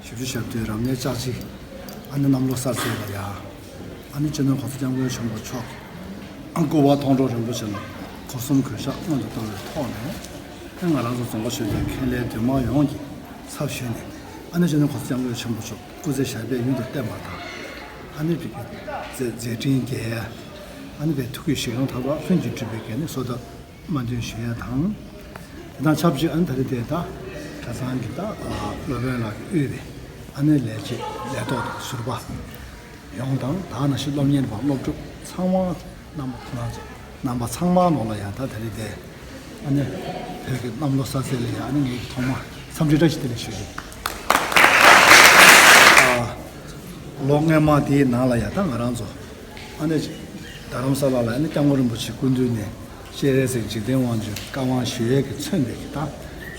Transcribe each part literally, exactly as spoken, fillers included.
ཞབས་ཞུ་ཞབས་བརྟན་རབ་གནས་ལྕགས་བྱི། ཨ་ནི་གནམ་ལོ་གསར་ཚེས་ལ་ཡ། ཨ་ནི་སྤྱི་ནོར་གོང་ས་སྐྱབས་མགོན་ཆེན་པོ་མཆོག་གིས། ཨ་སྐུ་པར་མཐོང་གྲོལ་རིན་པོ་ཆེ་ལ་སྒོ་གསུམ་གུས་ཕྱག་སྔོན་དུ་བཏང་བའི་ཐོག་ནས། ཨ་ང་རང་ཚོ་རྫོང་དཔོན་ཆོས་སྒྲོན་མཁན་ལས་འདུས་མང་ཡོངས་ཀྱི་ཚབ་ཞུས་ནས། ཨ་ནི་སྤྱི་ནོར་གོང་ས་སྐྱབས་མགོན་ཆེན་པོ་མཆོག་སྐུ་ཚེ་ཞབས་པད་ཡུན་དུ་བརྟན་པ་དང་། ཨ་ནི་བོད་ཀྱི་མཛད་མཛད་འཕྲིན་རྒྱས། ཨ་ནི་བོད་ཐུགས་ཀྱི་བཞེད་དགོངས་མཐའ་དག་ལྷུན་གྱིས་གྲུབ་པའི་གལ་ནི་བསོད་བདེ། དམའ་འབེབས་ཞུ་ཡ་དང་། དེ་དང་ཆབས་ཅིག་ཨ་ནི་ད་རེས་དེ་ད་གྲྭ་ཚང་གི་ད་སློབ་དཔོན་ལགས་ཀྱིས་དབུས་པའི་ཨ་ནི་ལས་བྱེད་ལས་ཐོག་དང་ཟུར་པ་ཡོངས་དང་། ད་ནང་བཞིན་སློབ་གཉེར་བ་སློབ་ཕྲུག་ཚང་མ་རྣམ་པ་ཁོ་རང་ཚོ་རྣམ་པ་ཚང་མ་ནང་ལ་ཡང་ད་ད་རེས་དེ་ཨ་ནི་བོད་ཀྱི་གནམ་ལོ་གསར་ཚེས་ལ་ཡང་ཨ་ནི་ངས་ཐོག་མར་འཚམས་འདྲི་བཀྲ་ཤིས་བདེ་ལེགས་ཞུ་གི་ཡིན། ལོ་སྔོན་མ་དེའི་ནང་ལ་ཡང་ད་ང་རང་ཚོ་ཨ་ནི་རྡ་རམ་ས་ལ་ལ་ཨ་ནི་སྐྱབས་མགོན་རིན་པོ་ཆེ་སྐུ་མདུན་ནས་སྤྱན་རས་གཟིགས་འཇིག་རྟེན་དབང་ཕྱུག་བཀའ་དབང་ཞུ་ཡས་ཀྱི་མཚོན་པའི་གི་ད་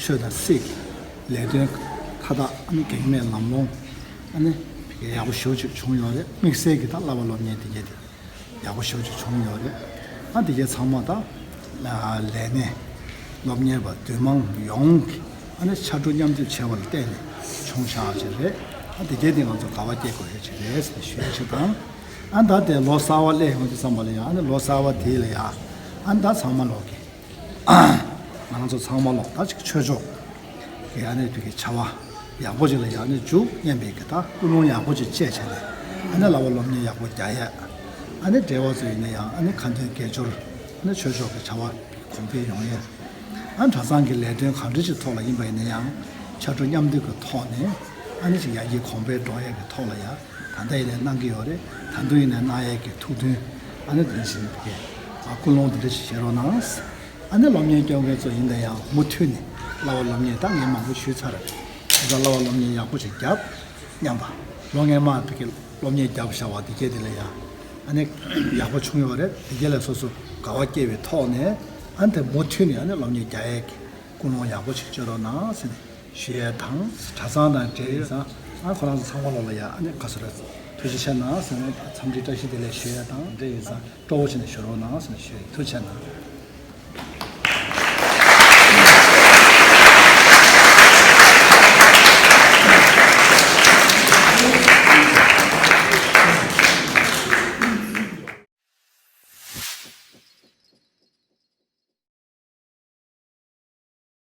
ཆོས་དང་སྲིད་ཀྱི་ལས་དོན་མཐའ་དག་ཨ་ནི་གེགས་མེད་ལམ་ལྷོང་ཨ་ནི་ཡག་པོ་ཞེ་པོ་ཅིག་བྱུང་ཡོད་རེད། དམིགས་བསལ་གྱི་ད་བསླབ་པ་སློབ་གཉེར་དེ་གས་དེ་ཡག་པོ་ཞེ་པོ་ཅིག་བྱུང་ཡོད་རེད། ཨ་དེ་གས་ཚང་མ་ད་ལས་གནས་སློབ་གཉེར་བ་འདུས་མང་ཡོངས་ཀྱི་ཨ་ནི་ཕྱར་གྲུ་མཉམ་འདེགས་བྱས་པ་ལ་བརྟེན་ནས་བྱུང་བཞག་ཅིག་རེད། ཨ་དེ་གས་དེ་ང་ཚོ་དགའ་བ་སྐྱེ་དགོས་ཡས་ཅིག་རེད་ཟེར་ནས་ཞུ་ཡས་ཅིག་དང་། ཨ་ད་དེ་ལོ་གསར་བ་སླེབས་ཡོང་དུས་ཙམ་པ་ལ་ཡང་ཨ་ནི་ལོ་གསར་བ་དེ་ལ་ཡང་ཨ་ནི་ད་ཚང་མ་ལོག་གི་ང་རང་ཚོ་ཚང་མ་ལོག་ད་ཅིག་ཆོས་ཕྱོགས་ཀྱི་ཨ་ནི་དེ་གི་བྱ་བ་ཡག་པོ་ཅིག་ལ་ཡང་ཨ་ནི་འཇུག་སྙམ་པའི་གི་ད་ཀུན་སློང་ཡག་པོ་ཅིག་བཅས་བྱས་ནས་ཨ་ནི་བསླབ་པ་སློབ་གཉེར་ཡག་པོ་རྒྱག་ཡས། ཨ་ནི་འབྲེལ་བ་ཚོ་ཡིན་ན་ཡང་ཨ་ནི་ཁ་འདོན་དགེ་སྦྱོར་ཨ་ནི་ཆོས་ཕྱོགས་ཀྱི་བྱ་བ་གོང་འཕེལ་ཡོང་ཡས། ཨ་གྲྭ་ཚང་གི་ལས་དོན་གང་འདྲ་ཅིག་ཐོག་ལ་ཡིན་པ་ཡིན་ན་ཡང་ཕྱར་གྲུ་མཉམ་འདེགས་ཀྱི་ཐོག་ནས་ཨ་ནི་ཅིག་ཡར་རྒྱས་གོང་འཕེལ་འགྲོ་ཡས་ཀྱི་ཐོག་ལ་ཡང་ད་ལྟ་ཡིན་ནའི་གནང་གི་ཡོད་རེད། ད་དུང་ཡིན་ནའི་གནང་ཡས་ཀྱི་ཐུགས་འདུན་ཨ་ནི་དེ་བཞིན་གྱི་ཨ་ཀུན་སློང་དེ་འདྲ་ཞིག་བཞེས་རོགས་གནང་། ཨ་ནི་སློབ་གཉེར་སྐྱོན་མཁན་ཚོ་ཡིན་ན་ཡང་མུ་མཐུད་ནས་བསླབ་པ་སློབ་གཉེར་ད་ངས་མང་པོ་ཞུས་ཚར་རེད། ད་བསླབ་པ་སློབ་གཉེར་ཡག་པོ་ཞིག་རྒྱབ་སྙམ་པ། ལོ་སྔོན་མ་དེ་གི་སློབ་གཉེར་རྒྱབ་བཞག་པ་དེ་གས་དེ་ལ་ཡང་ཨ་ནི་ཡག་པོ་བྱུང་ཡོད་རེད། དེ་གས་ལ་སོ་སོ་དགའ་བ་སྐྱེ་བའི་ཐོག་ནས་ཨ་ནི་དེ་མུ་མཐུད་ནས་ཨ་ནི་སློབ་གཉེར་རྒྱག་ཡས་ཀྱི་ཀུན་སློང་ཡག་པོ་ཞིག་བཅོས་རོགས་གནང་ཟེར་ནས་ཞུ་ཡས་དང་། གྲྭ་ཚང་དང་འབྲེལ་ཡོད་ས་ཨ་ཁོ་རང་ཚོ་ཚང་མ་ལོག་ལ་ཡ་ཨ་ནི་ག་ཚོད་རེད་ཐུགས་རྗེ་ཆེ་གནང་ཟེར་ནས་འཚམས་འདྲི་བཀྲ་ཤིས་བདེ་ལེགས་ཞུ་ཡས་དང་འབྲེལ་ཡོད་ས་སྤྲོ་བོ་བྱས་ནས་ཞུ་རོགས་གནང་ཟེར་ནས་ཞུ་ཡས། ཐུགས་རྗེ་ཆེ་གནང་།